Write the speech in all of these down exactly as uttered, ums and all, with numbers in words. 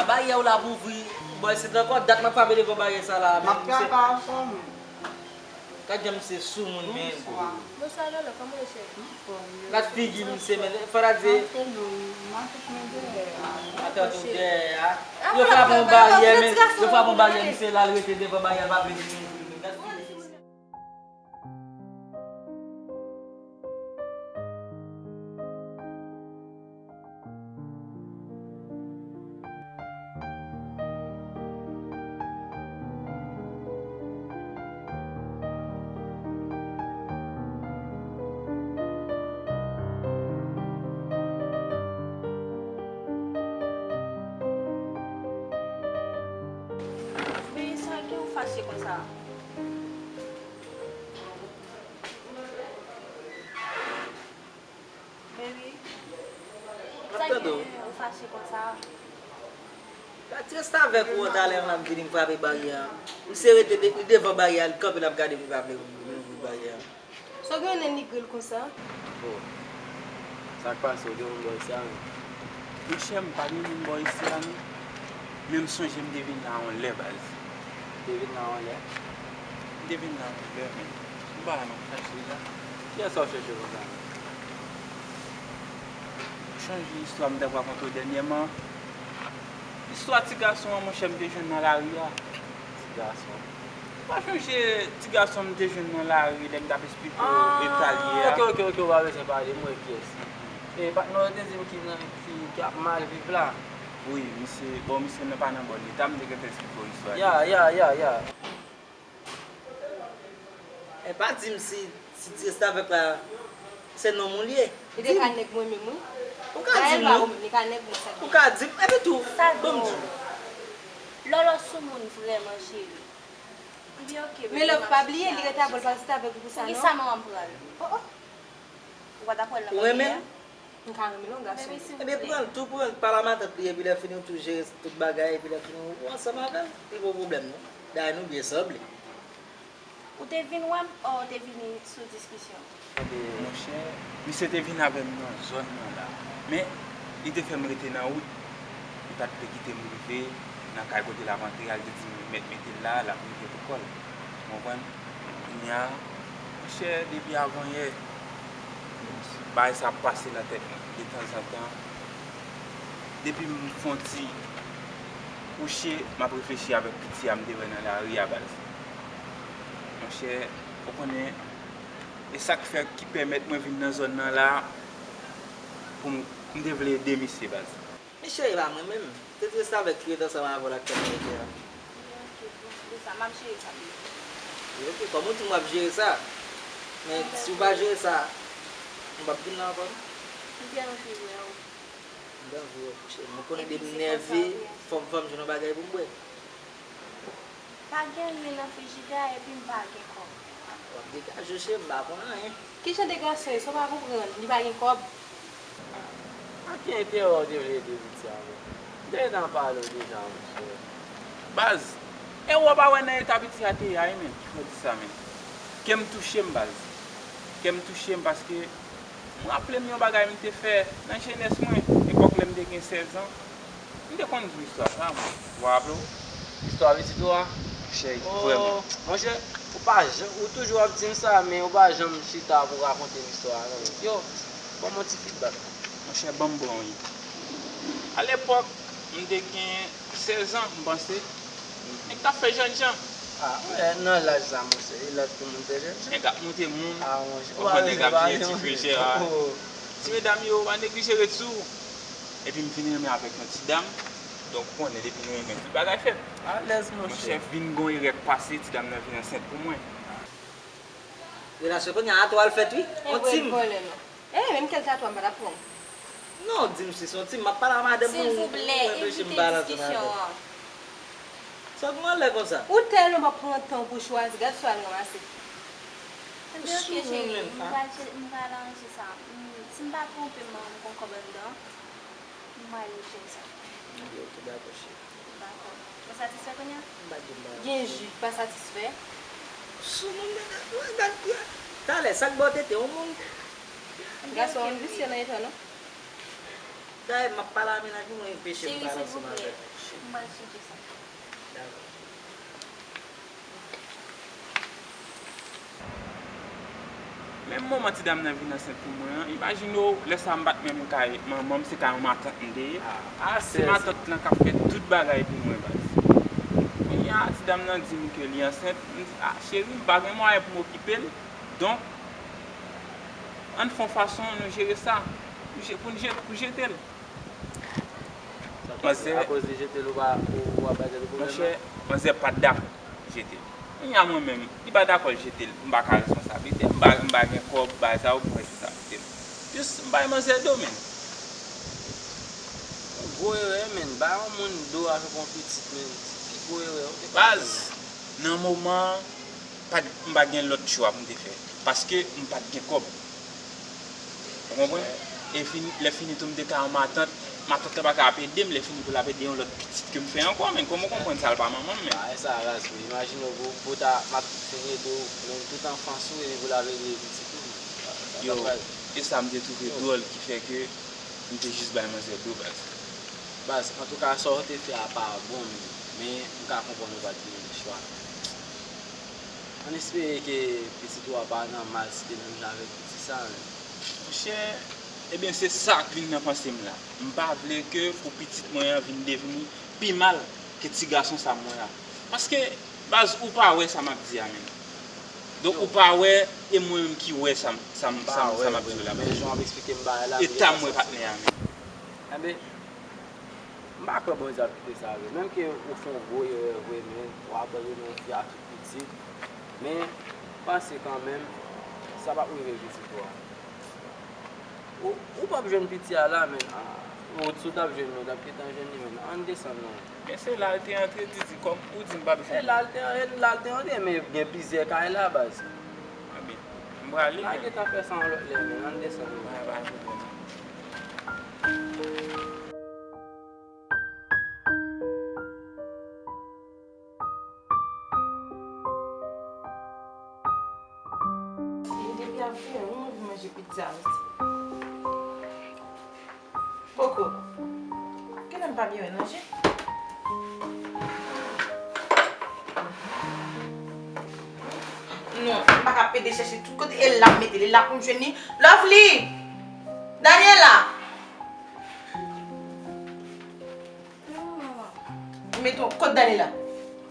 Baryè w la pou ouvri. Bòy, se ankò dat m ap frape devan baryè sa la. M ap frape ansanm. Gad jan misye soumoun, men. Bonswa. Bonswa, Lolo, kòman w ye, cheri? Gad figi misye, men. Fò ta di. Atè tou dèyè a. Yo frape yon baryè, men. Yo frape yon baryè, misye la, l rete devan baryè, l pa vle vin ouvri, men. Gad figi misye. Baby, sa gen ou fache konsa? Baby, sa gen ou fache konsa? Gad ti restavèk ou an, talè an l ap vini frape baryè a. Misye rete de- li devan baryè a, li kanpe l ap gade m, li pa vle ouvri baryè a. Sa w gen nan nigre l konsa? Bon, sa k pase, w gen moun bò isi a menm? Monchè, m pa gen moun bò isi a non. Men m sonje m te vin la yon lè, baz. Ou te vin la yon lè? M te vin la yon lè, men m pa wè m ap chache la. Kiyès w ap chache konsa? Chanje istwa m t ap rakonte w dènyèman. Istwa ti gason an, monchè, m te jwenn nan lari a. Ti gason. Ou pa chonje ti gason m te jwenn nan lari lè m t ap esplike w eta l ye a? Ah, ok, ok, ok, ou pa bezwen pale, m wè kiyès li. E patnè w te di m ki nan, ki, ki ap mal viv la. Wi, misye, bon, misye nan pa nan bòn eta, m te gentan esplike w istwa li. Ya, ya, ya, ya. E pa di m si, si ti restavèk la se nonm ou li ye. Li te ka nèg mwen menm, wi. Ou ka di m, wi. Li ka nèg mwen sèlman. Ou ka di m, epi tou, ban m di w. Lolo soumoun vrèman, cheri. Li oke, men love, pa bliye, li rete avè l, pa rete avèk ou pou sa, non. Poukisa manman m pran l? Oh, oh. Ou pa ta pran l nan fanmi a? Ou renmen l? M ka renmen l, yon gason. Ebyen, pran l tou, pran l pa la matant li, epi lè fini, ou tou jere tout bagay, epi lè fini, ou ansanm avè l. Li pa yon pwoblèm, non. Dayè, nou byen sanble. Ou te vin wè m, o, ou te vini sou diskisyon? Monchè, misye te vin avè m nan zòn nan la. Men, li te fè m rete nan wout. Li pa t vle kite m rive nan kay kote l ap antre a, li te di m li mèt mete l la, l ap rive pou kò l. Ou konprann? Kounye a, monchè, depi avanyè, bagay sa ap pase nan tèt mwen detanzantan. Depi m fè yon ti kouche, m ap reflechi avèk piti a m te wè nan lari a, baz. Monchè, ou konnen, e sa k fè, ki pèmèt mwen vin nan zòn nan la, pou m, m te vle ede misye, baz. Men cheri, e pa mwen menm. Se ti restavèk ki ret ansanm avè w la k fè m rete a. Ok, bon, se sa, m ap jere sa, bebe. Ok, kòm ou di m w ap jere sa, men si w pa jere sa, m p ap vin la ankò, non. M te anvi wè w. M te anvi wè w, cheri. Mwen konnen depi m nève, fò m, fò m jwenn yon bagay pou m bwè. Pa gen anyen nan frijidè a epi m pa gen kòb. W ap degaje w, cheri, m pa konn anyen. Ki jan de gason e sa w pa konprann? Li pa gen kòb. A ki enterè w te vle ede piti a menm? M te gentan pale w deja, monchè. Baz, e w pa wè nan eta piti a te ye a, wi, menm, fò di sa, menm. Kè m touche m, baz. Kè m touche m paske m raple m yon bagay m te fè nan jenès mwen, epòk lè m te gen sèz an. M te konn di w istwa sa, mwen. Ou pa raple w? Istwa pitit ou a? Monchè, vrèman. Monchè, ou pa janm, ou toujou ap di m sa, men ou pa janm chita pou rakonte m istwa a, non. Yo, ban m yon ti feedback. Monchè, ban m ba w yon ide. Alepòk, m te gen sèz an, m panse. Nèg t ap fè jènjan. Ah, wè, nan laj sa, monchè, e lòt pou moun fè jènjan. Nèg ap moute moun. Ah, monchè. Ou konn nèg ap jere ti frechè a. Ti medam yo, pa neglije ret sou ou. Epi m vin renmen avèk yon ti dam. Donk, ou konnen, depi nou renmen, tout bagay fèt. Alèz, monchè. Monchè, vin gon erè k pase, ti dam nan vin ansent pou mwen. Relasyon kounye a, atò al fèt, wi. On tim. E vòlè, non. E, menm kèl tatwa, m pa t ap pran w. Non, di m si se on tim, m ap pale a madanm mwen, ou, ou enpeche m pale ansanm avè l. Sa w gen anlè konsa? Ou tèlman p ap pran tan pou chwazi, gad sa w al ranmase. Ebyen, ok, cheri, m pral, m pral aranje sa. M, si m pa twonpe m, m gon kòb anndan. M ale jwenn sa. Ebyen, ok, dakò, cheri. Dakò. Ou satisfè kounye a? M pa di m pa satisfè. Gen ji, pa satisfè? Sou moun nan, gad, gad, gad. Talè, sa k ba w tete, yon moun? Gason an visye nan eta, non? Dayè, m ap pale a mennaj mwen, ou enpeche m pale ansanm avè l. M pral tcheke sa. Menm moman ti dam nan vin ansent pou mwen an, imajine w, lè sa a m pa t menm kay manman m, se kay yon matant m te ye. Se matant lan k ap fè tout bagay pou mwen, baz. Kounye a, ti dam nan di m ke li ansent, m di, a, cheri, m pa gen mwayen pou m okipe l, donk, ann fè yon fason nou jere sa, pou je-, pou n je-, pou jete l. Manzè, akoz li jete l, ou pa, ou, ou ap bay tèt ou pwoblèm? Monchè, manzè pa t dakò jete l. Kounye a mwen menm, li pa dakò l jete l, m pa ka responsablite, m pa, m pa gen kòb, bagay sa yo pou m responsablite m. Jis m bay manzè do, menn. Yon gwo erè, menn. Bay yon moun do avèk yon pitit, menn. Pi gwo erè ou te ka fè, menn. Baz, nan moman an, pa t, m pa t gen lòt chwa pou m te fè. Paske m pa t gen kòb. Ou konprann? E fini, lè fini tou, m te ka yon matant. Matant la pa ka ap ede m, lè fini pou l ap ede yon lòt pitit ke m fè ankò, menn. Kòman w konprann sa, l pa manman m, menn? Bagay sa raz vre. Imajine w pou, pou ta, m ap fin ede w, menn, tout anfans ou, epi pou l ap ede pitit ou, menn. Sa, sa pa pral. Yo, e sa m te twouve dwòl ki fè ke m te jis bay manzè do, baz. Baz, antouka, sa w te fè a pa bon, menn. Men, m ka konprann ou pa t gen chwa. Ann espere ke pitit ou a pa nan mal si te menm jan avèk pitit sa, menn. Monchè, ebyen, se sa k vin nan panse m la. M pa vle ke pou pitit mwen an vin devni pi mal ke ti gason sa m wè a. Paske, baz, ou pa wè sa m ap di a, menn. Donk, ou pa wè, e mwen menm ki wè sa m, sa m, sa m, sa m ap di w la. Men jan w ap eksplike m bagay la, eta m wè patnè a, menn. Enben, m pa kwè Bondye ap kite sa vre. Menm ke ou fè yon gwo erè vre, men w abandone yon fi a tout pitit. Men, panse kanmenm, sa p ap rive pitit ou a. Ou, ou p ap jwenn piti a la, menn. Ah, ou, si w t ap jwenn li, w t ap gentan jwenn li, menn. Ann desann non. Men se la l te antre, Didi, kòm ou di m pa bezwen. E la l te, e la l te antre, men gen plizyè kay la, baz. Enben, m prale. N a gentan fè sa yon lòt lè, menn. Ann desann non. Pa, pa pwoblèm. E depi avè ou m anvi manje pizza osi. Koko, kilè m pa byen manje? Non, m pa ka pede chèche tout kote. E la m mete l, e la pou m jwenn li. Lovely! Daniela! Non, manman. M mete yon kòb Daniela.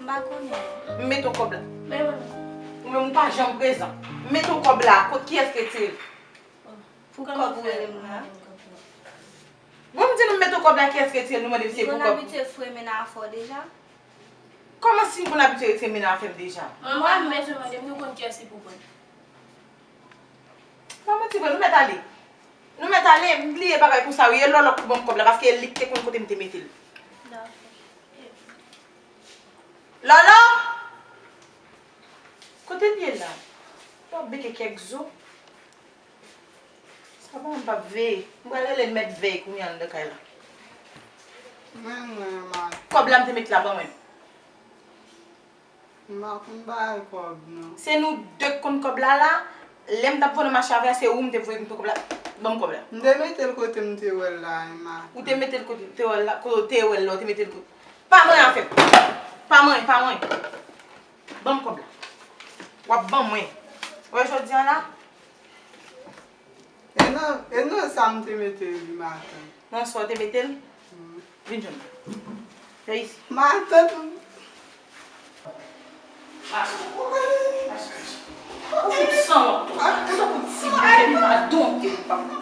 M pa konnen. M mete yon kòb la. Men manman. Ou menm ou pa janm prezan. M mete yon kòb la. Kot, kiyès ki retire l? Pou kòb ou rele m la? Bon, m di nou m mete yon kòb la, kiyès ki retire l? Nou mande m si se pou kòb. Li konn abitye fre men afè w deja. Kòman si m konn abitye retire men afè m deja? Mwen, mwen menm, mwen menm, nou konn kiyès ki pou pran. Pa manti vre, nou mèt ale. Nou mèt ale, m bliye bagay konsa wi, e Lòlò k pou ban m kòb la, paske e li k te konn kote m te mete l. Dakò. Lòlò! Kote l ye la? L ap beke kèk zo. Sa bon, m p ap veye. M pral rele l mèt veye kounye a anndan kay la. Men mwen, ma. Kòb la m te met la, ban mwen. M pa konn bay kòb, non. Se nou de k konn kòb la, la. Lè m t ap voye nan mache avè a, se ou m te voye m pran kòb la. Ban m kòb la. M te mete l kote m te wè l la, e ma. Ou te mete l kote w te wè l la, kote w te wè l la, ou te mete l kote. Pa manyen afè m. Pa manyen, pa manyen. Ban m kòb la. W ap ban mwen. Wè jodi a la? E nan, e nan sa m te mete l, matant. Nan sa w te mete l? Mm. Vin jwenn mwen. Vin isi. Matant. Mache. Mache. Ou fout sanwont tou. Ou tankou ti bebe, m pa donte ou, papa.